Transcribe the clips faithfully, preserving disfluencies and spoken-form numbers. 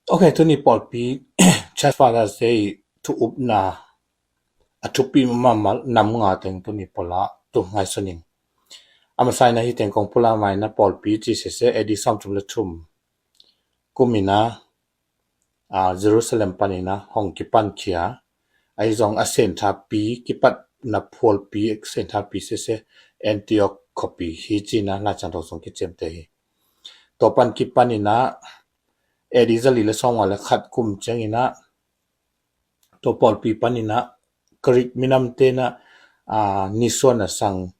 Ok, tuni pawlpi Church Fathers te thu upna a thupi mahmah nam nga teng tuni pawl ah tu ngaihsun ing. A masa in a hi teng kong pulak mai in a pawlpi chi sese A D sawmthum leh thum kum in a, ah, Jerusalem pan in a hong kipan khia. Ahi zong a senthapi, kipatna phualpi, senthapi sese Antioch khopi hi chi in a Laisiangthou sung kichiamteh hi. Tua pan kipan in a A D zali leh sawmnga leh khat kum chiang in a, tua pawlpi pan in a Greek minamte in a, ah, Nison a sang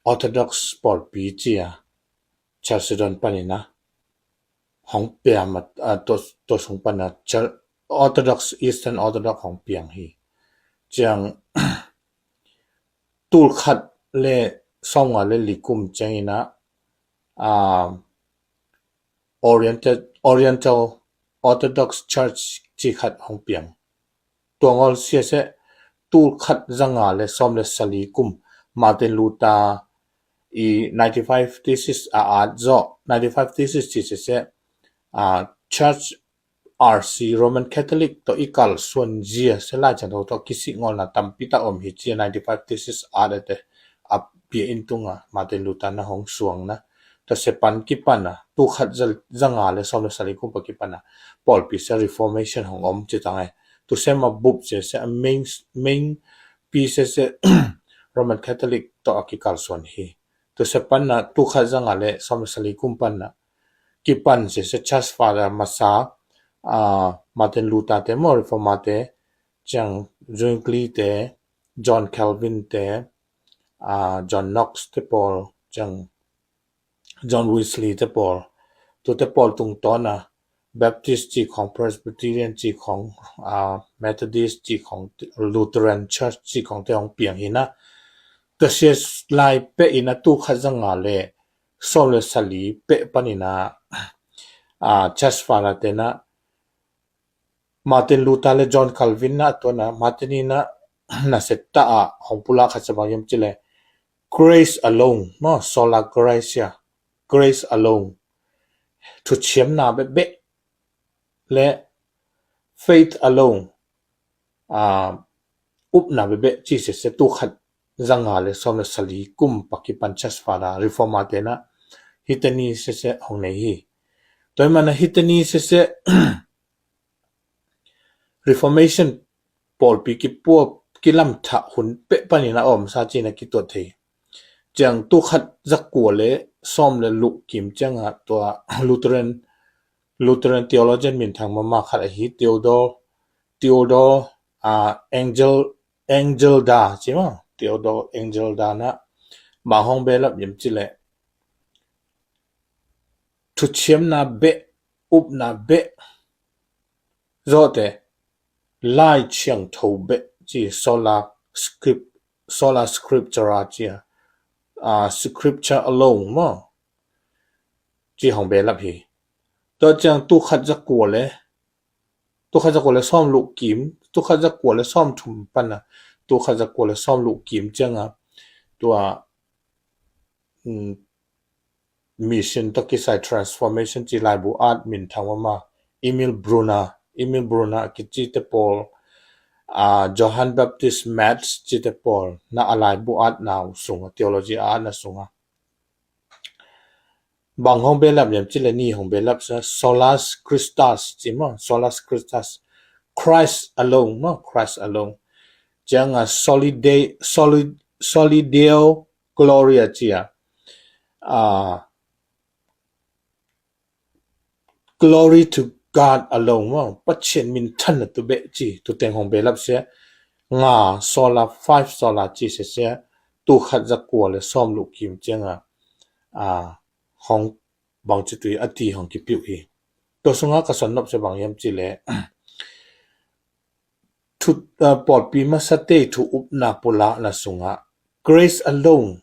Orthodox pawlpi chi a Chalcedon pan in a hong piang a, ah, tua, tua sung pan a Chal-, Orthodox, Eastern Orthodox hong piang hi. Chiang tul khat leh sawmnga leh li kum chiang in a, ah, Oriental, Oriental Orthodox Church chi khat hong piang. Tua ngol sese tul khat zanga leh sawm leh sali kum Martin Luther i ninety-five thesis a at zoh, ninety-five thesis chi sese, ah, Church R C, Roman Catholic toh i kalsuan zia se Laisiangthou toh kisik ngolna tampi tak om hi chi a ninety-five thesis at a te a pia in tung a Martin Luther in a hong suang in a. Tua se pan kipan a, tul khat za-, zanga leh sawm leh sali kum pan kipan a pawlpi se Reformation hong om chi tang e. Tu se ma bup sese a main, main pi sese Roman Catholic toh a kikalsuan hi. Tu se pan a tul khat zanga leh sawm leh sali kum pan a kipan sese Church Father masa, ah, Martin Luther te maw, Reformer te, chiang Zwingli te, John Calvin te, ah, John Knox te pawl, chiang John Wesley te pawl. Tute pawl tungtawn a Baptist chi khong, Presbyterian chi khong, ah, Methodist chi khong, Lutheran Church chi khong te hong piang hi in a. Tua se lai peuh in a tul khat zanga leh sawm leh sali peuh pan in a, ah, Church Father te in a Martin Luther leh John Calvin in a, tua in a Martin in a nasetak a hong pulak khat se bang hiam chi leh grace alone, no, sola gratia, grace alone. Thuchiamna beh beh leh faith alone, ah, upna beh beh chi sese tul khat zanga leh sawm leh sali kum pan kipan Church Father, Reformer te in a hite ni sese hong nei hi. Tua ahihman a hite ni sese Reformation pawlpi kipua kilamthak hun peuh pan in a om sa chi in a kituak thei. Chiang tul khat zakua leh sawm leh luk kim chiang a tua Lutheran, Lutheran theologian minthang mahmah khat ahi Theodor, Theodor, ah, Engel, Engelda chi maw, Theodor Engelda in a bang hong belap hiam chi leh thuchiamna beh, upna beh, zoh te, Laisiangthou beh chi, sola script, sola scriptura chi a, ah, scripture alone maw, chi hong belap hi. Tua chiang tul khat zakua leh, tul khat zakua leh sawm luk kim, tul khat zakua leh sawm thum pan a, tul khat zakua leh sawm luk kim chiang a, tua, mm, mission toh kisai Transformation chi laibu at minthang mahmah, Emil Brunner, Emil Brunner kichi te pawl, ah, Johann Baptist Metz chi te pawl in a laibu atna sung a, theology atna sung a bang hong belap hiam chi leh ni hong belap sa, Solus Christus chi maw, Solus Christus, Christ alone maw, Christ alone. Chiang a Soli Deo, Soli, Soli Deo Gloria chi a, ah, Glory to God alone maw, Pathian minthanna tu beh chi, tu teng hong belap se, nga, sola, five sola chi sese, tul khat zakua leh sawm luk kim chiang a, ah, hong bangchi tui a ti hong kipiu hi. Tua sung a ka son nop se bang hiam chi leh, thu, ah, pawlpi masa te thu upna pulakna sung a grace alone,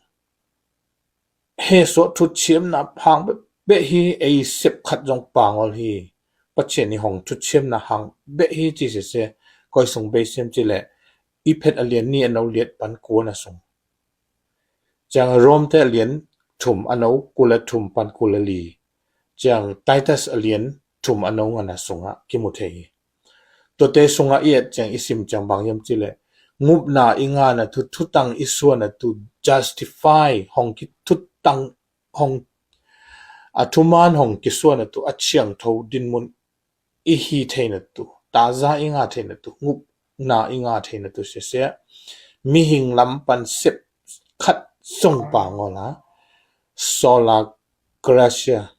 hehsuah thuchiamna hang beh beh hi, ei sep khat zong pangol hi, Pathian in hong thuchiamna hang beh hi chi sese, koi sung bei hiam chi leh, Ephet a lian ni a neu liat pan kua na sung. Chiang Rom te a lian thum a neu kul leh thum pan kul leh li. Chiang Titus a lian thum a neu ngana sungah kimu thei hi. Tuate sungah i et chiang i sim chiang bang hiam chih leh, ngupna i ngahna thu, thutang i suahna thu, justify hong ki, thutang hong, a thuman hong kisuahna thu, a chiangtho dinmun i hi theihna thu, taza i ngah theihna thu, ngupna i ngah theihna thu sese, mihing lam pan sep khat zong pangawla, sola gratia,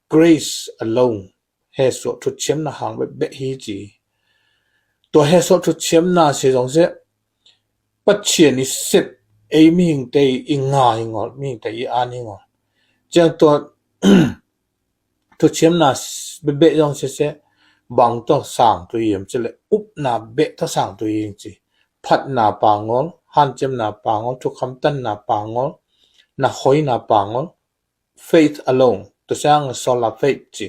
grace alone, hesuah thuchiamna hang beh beh hi chi. Tua hesuah thuchiamna se zong se, Pathian i sep, ei mihingte i ngah hi ngawl, mihingte i an hi ngawl. Chiang tua thuchiamna s-, beh beh zong sese, bang tawh sang tui hiam chih leh, upna beh tawh sang tui hiam chi. Phatna pangawl, hanciamna pangawl, thukhamtanna pangawl, na hoihna pangawl, faith alone, tua sang sola faith chi.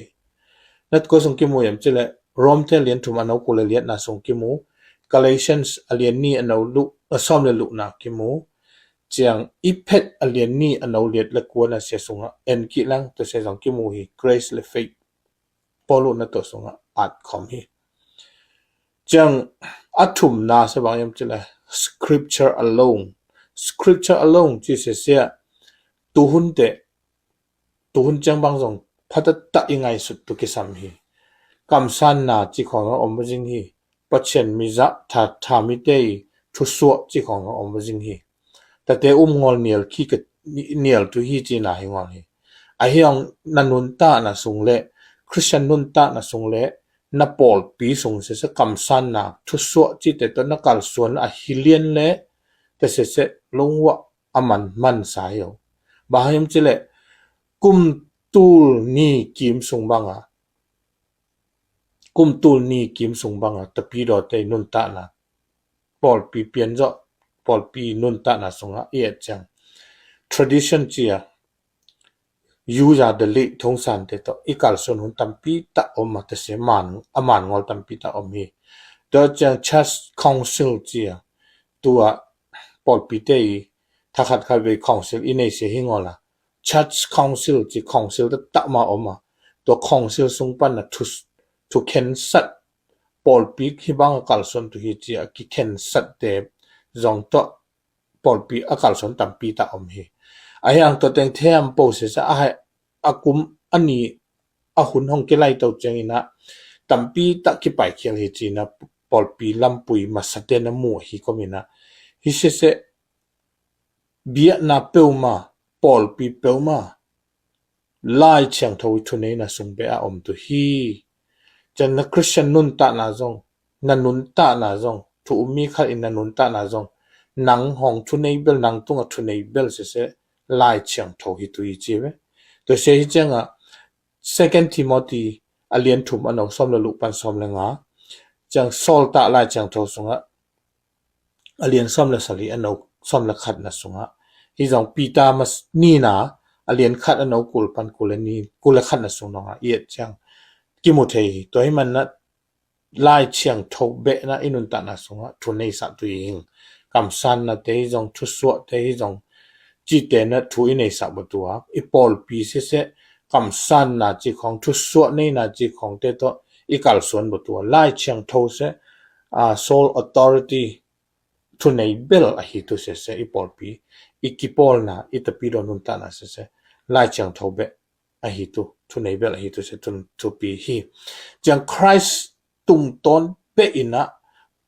Nat ko sung kimu hiam chih leh, Rom te lian thum a neu kul leh liatna sung kimu, Galatians a lian ni a neu luk, a sawm leh lukna kimu, chiang Ephet a lian ni a neu liat leh kuana se sungah, en kih leng tua se zong kimu hi, grace leh faith. Paul na tua sungah at khawm hi. Chiang a thumna se bang hiam chih leh, scripture alone. Scripture alone chi sese, tuhun te, tuhun chiang bang zong phatatah i ngaihsut thu kisam hi. Kamsanna chi khawng a om zing hi. Pathian mi zah tha, tha mite i thusuah chi khawng a om zing hi. Tate um ngawl nial khi ka, ni-, nial thu hi chihna hi ngawl hi. Ahi hang na nuntakna sung leh, Christian nuntakna sung leh, na pawlpi sung sese kamsanna, thusuah chihte tawh na kalsuan a hi lian leh, te sese lungwa a man, man sa hi o. Bang hiam chih leh, kum tul ni kim sung banga, kum tul ni kim sung banga, Tapidawte nuntakna, pawlpi pian zawh, pawlpi nuntakna sunga i et chiang, tradition chia, user the lead thongsan te tawh i kalsuan hun tampi tak om a, te se man, a man ngawl tampi tak om hi. Tua chiang church council chia, tua pawlpite i thakhat khat vei council i nei se hi ngawla. Church council chi council taktak mah om a. Tua council sung pan a thu, thu khensat pawlpi hi bang a kalsuan tu hi chi a kikhensatte zong tawh pawlpi a kalsuan tampi tak om hi. Ahi hang tua teng them po sese a hai a kum a ni a hun hong kilai tou chiangin a tampi tak kipaikhial hi chi in a pawlpi lampui masate na mu hi kawm in a. Hi sese biakna peuhmah, pawlpi peuhmah, Laisiangthou i thuneina sung beh a om tu hi. Chiang na Christian nuntakna zong, na nuntakna zong, thu um mi khat in na nuntakna zong, nang hong thunei bel, nang tunga thunei bel sese Laisiangthou hi tu hi chi ve. Tua se hi chiang a Second Timothy a lian thum a neu sawm leh luk pan sawm leh nga. Chiang sawltak Laisiangthou sunga a lian sawm leh sali a neu sawm leh khatna sunga. Hi zong Peter mas-, nina a lian khat a neu kul pan kul leh ni, kul leh khatna sung nonga i et chiang kimu thei hi. Tua hi man a Laisiangthou beh na i nuntakna sunga thu nei sa tu hi hing. Kamsanna te hi zong, thusuah te hi zong, chihte na thu i nei sa bawh tua. I pawlpi sese kamsanna chi khawng, thusuah neina chi khawngte tawh i kalsuan bawh tua. Laisiangthou se, a, sole authority thunei bel ahi tu sese i pawlpi. I kipawlna, i Tapidaw nuntakna sese Laisiangthou beh ahi tu, thunei bel ahi tu se tun thupi hi. Chiang Christ tungtawn beh in a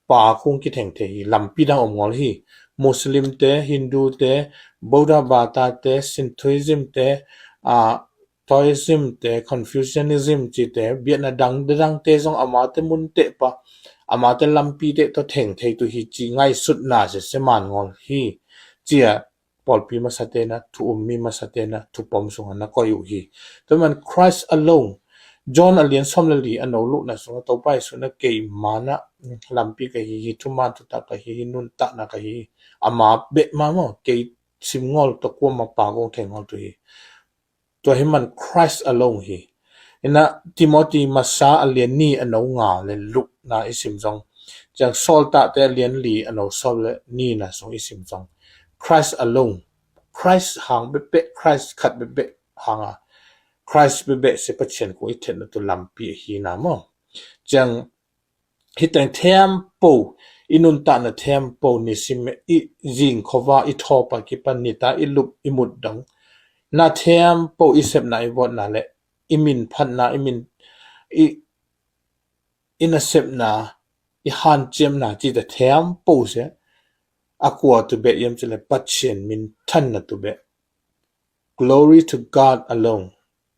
pa kung kitheng thei hi, lampi dang om ngawl hi. Muslim te, Hindu te, Buddha bata te, Shintoism te, a, Taoism te, Confucianism chihte, biakna dang, dang te zong amate mun te pa, amate lampi te tawh theng thei tu hi chi ngaihsutna sese man ngawl hi. Chia pawlpi masate na, thu um mi masate na, thu pom sunga na koih uh hi. Tua man Christ alone. John a lian sawm leh li a neu lukna sunga Toupa Jesu na keimah na lampi ka hi hi, thuman thutak ka hi hi, nuntakna ka hi hi. Ama beh mah maw, kei sim ngawl tawh kuamah pa kung thei ngawl tu hi. Tua hi man Christ alone hi. In a Timothy masa a lian ni a neu nga leh lukna i sim zong. Chiang sawltakte a lian li a neu sawm leh nina sung i sim zong. Christ alone. Christ hang beh beh, Christ khat beh beh hang a. Christ bebe se Pathian kung i thetna tu lampi ahi na maw. Chiang hiteng thempo, i nuntakna thempo, nisim i zing khova i thawpa kipan nita i lup i mut dong, na thempo i sepna i votna le i min phatna i min i, i nasepna i hanciamna chite thempo se a kua tu be iam chile Pathian min thanna tu be. Glory to God alone.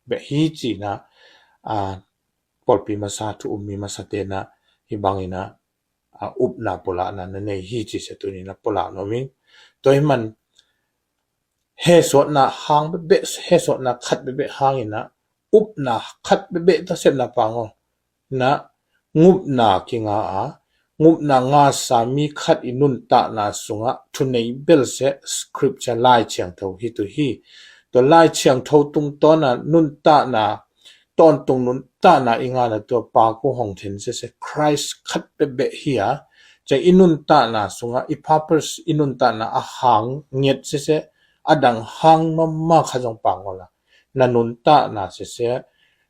Be hi china a pawlpi masa thu um mi masa tena hi bangina a upna polahna na nei hi chi se tunina polah no mi. Toiman he sotna hang bebe, he sotna khat bebe hangina upna khat bebe ta sepna pango na ngupna kinga a, ngupna nga sa mi khat i nuntakna sunga thunei bel se scripture Lai Thiangtho hi tu hi. Tua Lai Thiangtho tungtawna nuntakna, tawntung nuntakna i ngana tua pa ku hong then se se Christ khat bebe hi a. Chiang i nuntakna sunga i purpose i nuntakna a hang nget se se a dang hang mama kha zong pangola. Na nuntakna se se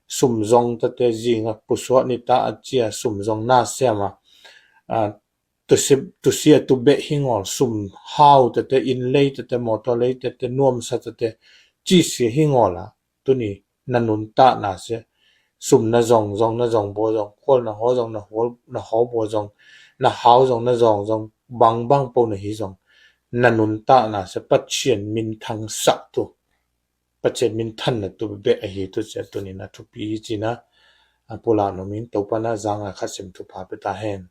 sum zong tate zinga pusuah nita a chia sum zong na siama, a, tusia tu be hingol sum hau tate in lei tate motor lei tate nuamsa tate chi si hingola. Tuni na nuntakna se sum na zong zong na zong bo zong kol na ho zong na hol na ho bo zong na hau zong na zong zong bang bang po na hi zong na nuntakna se Pathian min thang sak tu Pathian min thanna tu be ahi tu se tunina thupi hi china a polah no min Topa na zanga khat sem thupha pe ta hen.